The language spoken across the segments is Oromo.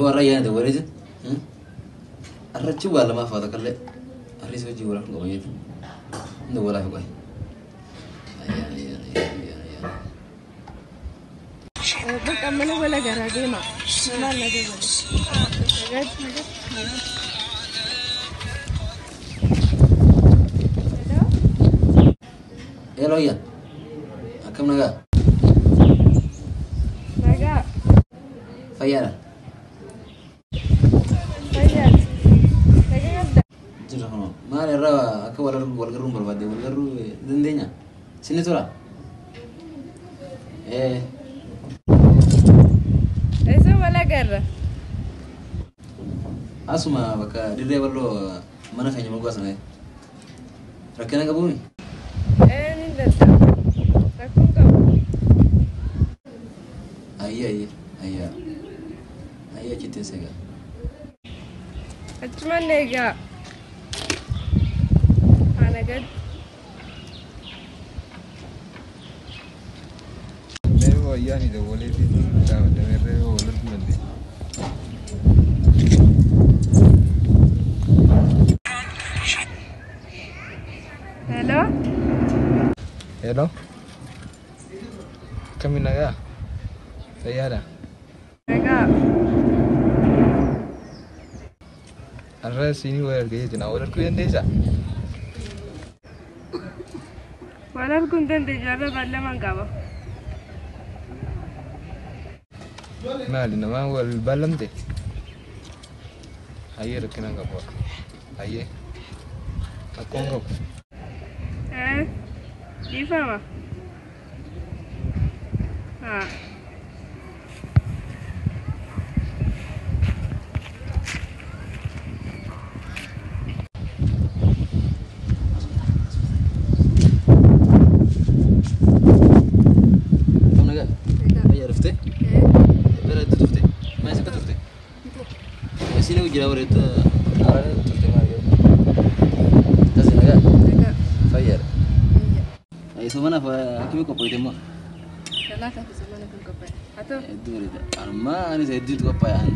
Aboo har'a ayyaana dawwalee jira. Arrachi waa lamaaf haa takkallee. Harris hojii walaaf hin qaban jechuudha. Inni walaaf qoye. Ayyaana ayyaana ayyaana ayyaana. Bakka mana wal agaraa deema. Maal na dabale. Nagaatti nagaatti. Hello ayyaa. Akkam nagaa? Nagaa. Fayyaadha. Fayyaati. Nagaa qabda. Jira kunoo. Maal irraa akka wal argu wal garuu barbaadde wal garuu dandeenya? Sinni tura? Ee. Eessa wal agarra? Asuma bakka dirree bal'oo mana keenya moggaa sana. Rakkina qabuumi? Ee ni danda'a. Rakkoon qabu. Ayya ayya ayya. Ayya achitti hin seegaa. Achumaan na eegaa. Haa nagaatti. Mee ayyaani dawwalee fi dameerree wal arguu dandeenya. Hello. Hello. Akkami nagaa? Fayyaadha? Nagaa. Har'a siinii wal argee jirra. Wal arguu dandeessaa? Wal arguu hin dandeenyu har'a beellaman qaba. Maali namaan wal baallamte? Hayyee rakkina hin qabu. Hayyee. Rakkoon qabu. Ee dhiifama. Haa. Akkam nagaa? Fayyaa dhuftee? Bara itti turte? Maal isa akka turte? Isin jira bareedu haaraan turte maal jedhu? Tasi nagaa? Nagaa. Fayyaadha. Soomanaaf akkamii qophoofte immoo? Salaataa fi soomana kan qophaa'e. Haa ta'u. Hedduu bareeda. Armaa anis hedduutu qophaa'e.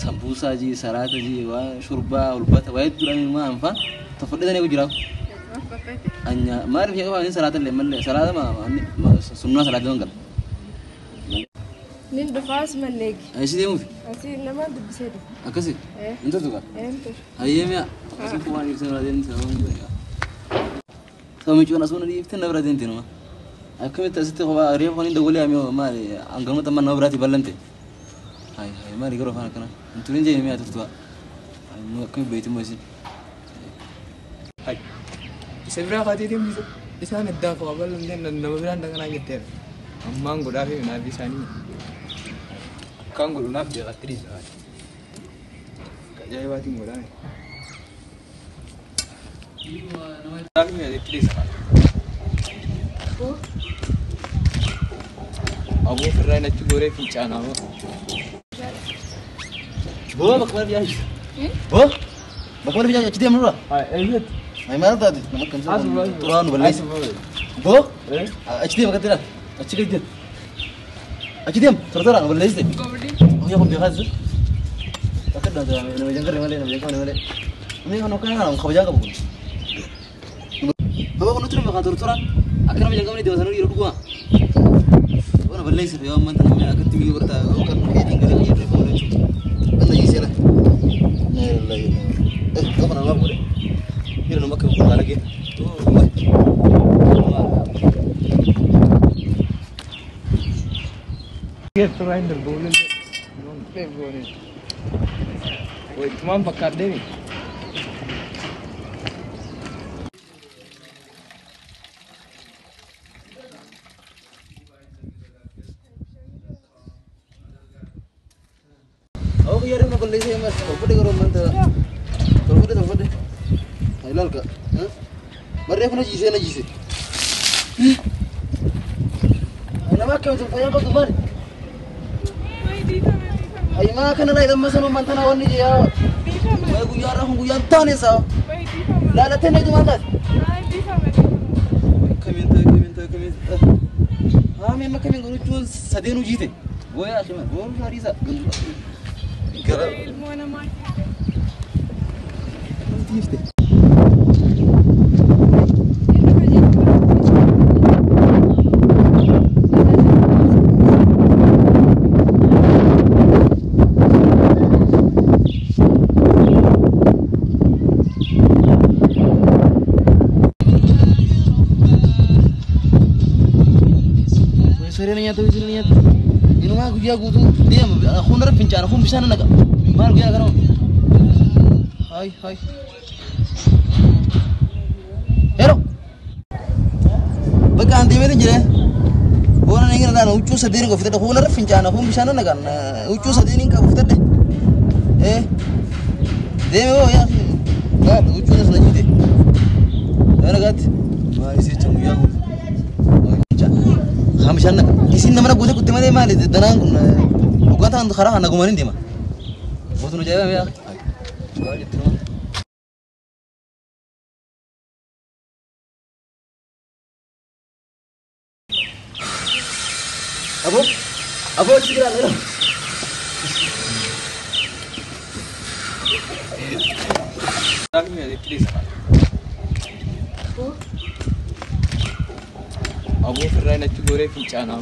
Sambuusaa jii, salaata jii, waa shurbaa, hulbata, waa hedduudha maa anfaa. Tofadhetanii eegu jiraaf. Maaf qophaa'e? Anya maaliif yaa qabaa salaata illee mallee salaata ma sunnaa salaata waan gala. Nin dhufaa asuma hin eegi. Ayi deemuufi Asii namaan dubbisee dhufa. akkasi Ee. hin turtu kaa. Ee hin turu. Hayyee mi'a akkasuma waan ibsa bira deemti sababa hin Sababa miicuun asuma dhiiftee na bira deemti nama. Akkamitti asitti kophaa reefu kan hin dawwalee ammoo maali hangamota amma nama biraatii bal'ante. Hayi hayi maali garuu afaan akkana hin turin jee mi'a turtu haa. Akkamitti beekti immoo isin. Hayi. Isa biraa kaatee deemti isaan addaa qaba bal'amtee nama biraan dhaqanaa jetteera. Ammaan godhaa fi naaf isaanii. Akkaan godhu naaf beekatti dhiisa. Ajaa'ibaatiin godhaa. Naaf mi'a itti dhiisa. Aboo ofirraa hin achi gooree fincaanaa. Boo bakka mana biyyaa Boo bakka mana biyyaa achi deemnu dura. Eeyyatti. Ay maal taate nama akkam xuraa nu balleessa. Boo achi deem akkatti ilaal achi gadi deem. Achi deem tortora nu balleessite. Hojii kun beekaa jiru. Akka dhaa nama jangarre malee nama jangarre malee. Namni kan akkana kana kabajaa qabu kun. Baba kun nuti nama kan tortora akka nama jangamne deema sanuu yeroo dhuguma. Bona balleessite yoo ammaan tana akkatti mi'a bartaa kan keetiin galee jedhu fuula jechuudha. Anna yiseera. Eh, kama nama boleh. Ini nama ke lagi. Suuraa hin darbu oollee. Wayitumaan fakkaaddeemi. Oh, iya nama balleessa mas. Tolfadhe garuu manta. Tolfadhe tolfadhe. Ilaal ka. Barree kun jiisee na jiise. Nama akkamitti fayyaan qabdu maali? Ay maa kana laa idamma sanuu mantana wanni jee Way guyyaa irraa kun guyyaan taane isaa. Laalattee na idumaan taate. Kamiin ta'e kamiin ta'e kamiin ta'e. Haa mee amma kamiin gochuun sadeenuu jiite. Booyaa ashima booruu shaariisa. Gara Ilmoo namaa. Dhiifte. Sareen nyaata, sareen nyaata. Inumaa guyyaa guutuu deema, kun irra fincaana, kun bishaan naqa. Maal guyyaa kana? Hai hai. Hello. Bakka an deemee jire. Boona ni gara huccuu sadeen qabu fitadhe, kun irra fincaana, kun bishaan naqa. Huccuu sadeen qabu fitadhe. Eh. Deeme hoo yaa. Gaal huccuu sana jite. Gara gaatti. Maa isii jechuun guyyaa guutuu. Haa bishaan naqa. Isin nama guutee kutte malee maali danaan kun dhugaa ta'an karaa kana gumaniin deema. Mootummaa ajaa'iba yaa. Dhugaa jettu nama. Abo, abo achi jira lero. Aboo ofirraa achi gooree fincaanaa.